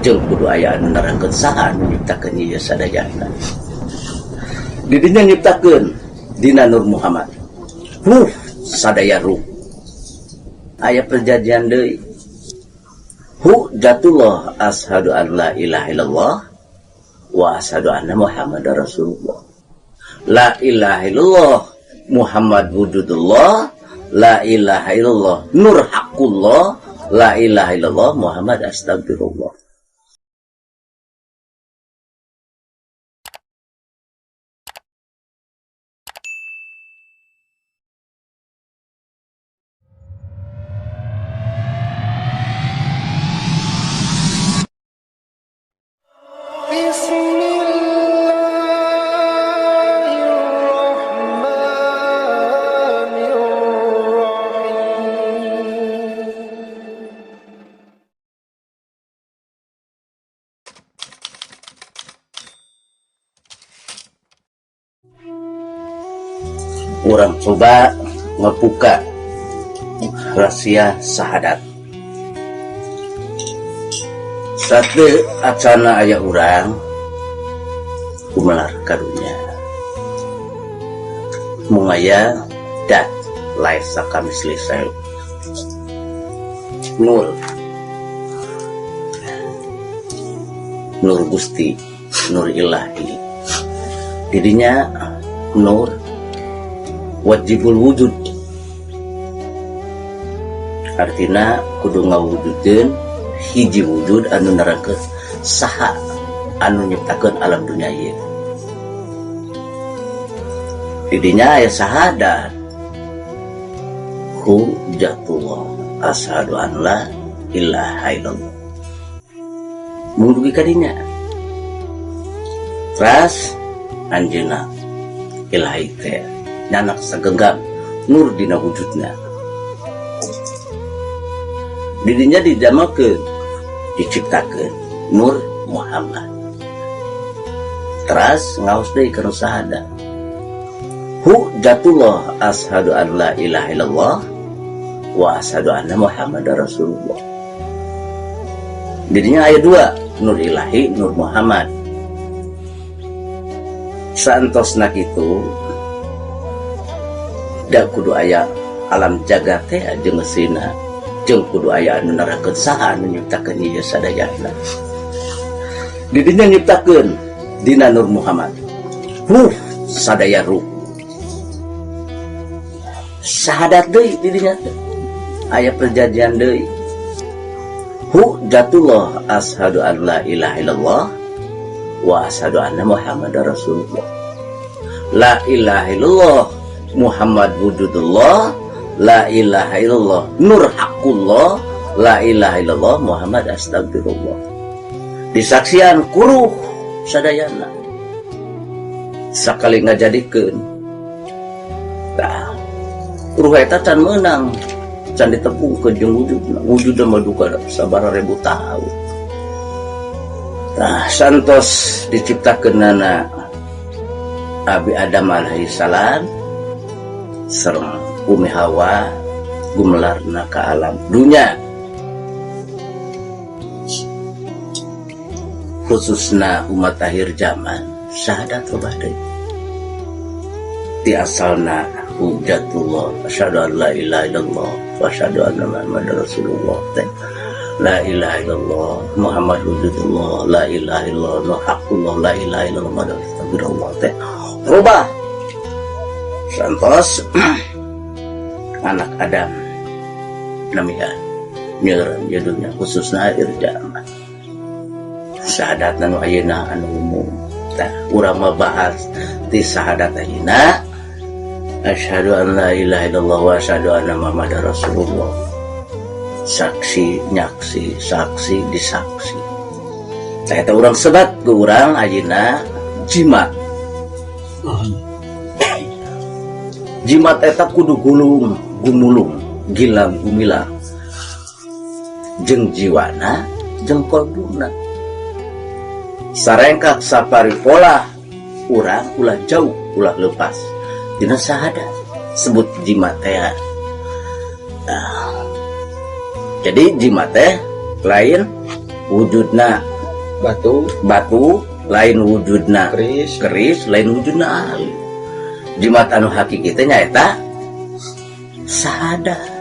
Jeung kudu aya anu nerangkeun saha anu nyiptakeun ieu sadayana. Di dinya nyiptakeun dina Nur Muhammad. Ruh sadaya ruh. Aya perjanjian deui. Hujjatullah ashadu an la ilaha illallah wa ashadu anna Muhammadar Rasulullah. La ilaha illallah Muhammad wujudullah, la ilaha illallah nur haqqullah, la ilaha illallah Muhammad astagfirullah. Bismillahirrahmanirrahim. Urang coba ngebuka rahasia sahadat. Satu acana aya urang gumelar karunya. Mung aya dat laisa kamisli syai. Nur Nur Gusti, Nur Ilahi. Didinya Nur wajibul wujud. Artina kudu ngawujudkeun hiji wujud anu nerangkeun saha anu nyiptakeun alam dunya ieu. Didinya aya sahadat. Hujjatullah asyhadu an la ilaha illallah. Mun dugi ka dinya. Teras anjeunna ilahi teh nyanak sagenggam nur dina wujudna. Didinya dijamalkeun, diciptakeun Nur Muhammad. Teras ngaos deui kana sahada. Hujjatullah asyhadu an la ilaha illallah wa asyhadu anna Muhammadar Rasulullah. Jadinya ayat 2, Nur Ilahi, Nur Muhammad. Saentosna kitu da kudu aya alam jagat teh jeung eusina, jeung kudu aya anu nerangkeun saha anu nyiptakeun ieu sadayana. Didinya nyiptakeun dina Nur Muhammad. Ruh sadaya ruh. Sahadat deui didinya teh. Aya perjanjian deui. Hujjatullah asyhadu an la ilaha illallah wa asyhadu anna Muhammadar Rasulullah. La ilaha illallah Muhammad wujudullah, la ilaha illallah nur haqqullah, la ilaha illallah Muhammad astagfirullah. Disaksian kuruh sadayana. Sakali ngajadikeun. Tah, ruh eta can meunang, can ditepungkeun jeung wujudna. Wujudna mah duka sabaraha ribu tahun. Tah, santos diciptakeunana Abi Adam alaihi salam sareng Umi Hawa gumelarna ka alam dunya, khususna umat akhir zaman. Syahadat robah deui ti asalna hujjatullah asyhadu an la ilaha illallah wa asyhadu anna Muhammadar Rasulullah teh la ilaha illallah Muhammad wujudullah, la ilaha illallah nur haqqullah, la ilaha illallah Muhammad astagfirullah teh robah santos anak Adam namian nyeureun ieu dunya khususna akhir zaman. Syahadat anu ayeuna anu umum. Tah, urang mah bahas ti syahadat ayeuna asyhadu an la ilaha illallah wa asyhadu anna Muhammadar Rasulullah. Saksi nyaksi, saksi disaksi. Tah eta urang sebat ke urang ayeuna jimat. Jimat eta kudu gulung, gumulung, gilang gumilang. Jeung jiwana, jeung kolbuna. Sarengkak safari pola urang ulah jauh, ulah lepas dina syahadat sebut jimat teh. Nah, jadi jimat teh lain wujudna Batu. Batu lain wujudna. Keris. Keris lain wujudna ali. Jimat anu hakiki teh nyaeta sahadat.